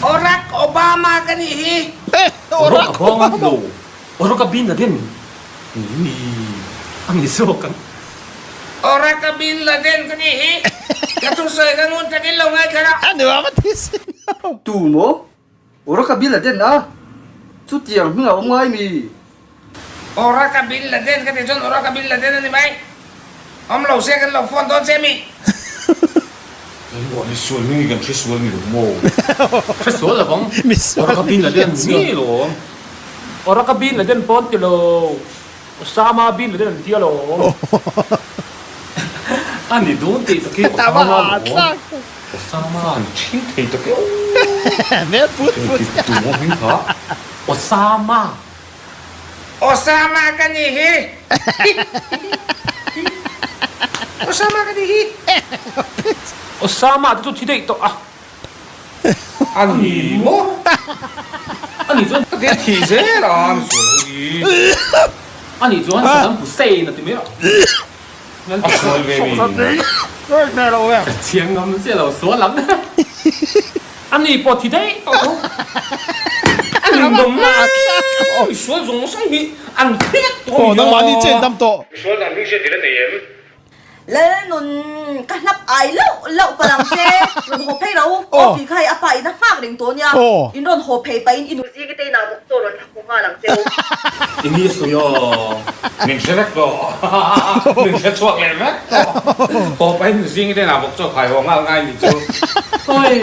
Orack Obama ka nih hi. Orack Obama ni lo, Oraka Bin Laden ni a ni zawk ang. Oraka Bin Laden ka nih hi. Ka thusawi ka ngun takin lo ngaithla rawh. A nuam a ti sin lo. Tu maw? Oraka Bin Laden a? Chutiang hming a awm ngai mi? Oraka Bin Laden ka ti chuan Oraka Bin Laden a ni mai. Awm lo se kan lo phone dawn che mi? Engmaw mi sual hming hi kan hre sual ni lo maw? Hre sual lo vang. Oraka Bin Laden ngei lo. Oraka Bin Laden pawh an ti lo. Osama Bin Laden an ti alawm. A ni dawn tih tak hi Osama alawm. Osama an ṭhing thei tak e aw. Tu maw hming kha? Osama. Osama ka nih hi. Osama ka nih hi. Osama te chu thi daih tawh a. A ni maw? A nih chuan. Ka ti a thi zel a mi sual ho hi. A nih chuan Saddam Hussein a ti mai a. A sual ve mi. Ka chiang ngam chiah lo sual ang. A ni pawh thi daih tawh tho. A lungdawm mai. Mi sual zawng zawng hi an hriat tawh a ni Aw nangmahni chen dam tawh. Misual dan hming hriat i la nei em? Lalnun ka hlap ai lauh lauh palh ang che. Rawn haw phei ro. Aw fi kha hei a pa in a nghak reng tawh nia. In rawn haw phei pahin i nu zingi te inah vawk chaw rawn thlak haw nghal ang che u. I ni sawi aw. Min hre vek tawh. Min hre chhuak leh vek tawh. Haw pahin nu zingi te inah vawk chaw khai haw nghal ngai ni chu. Hawi.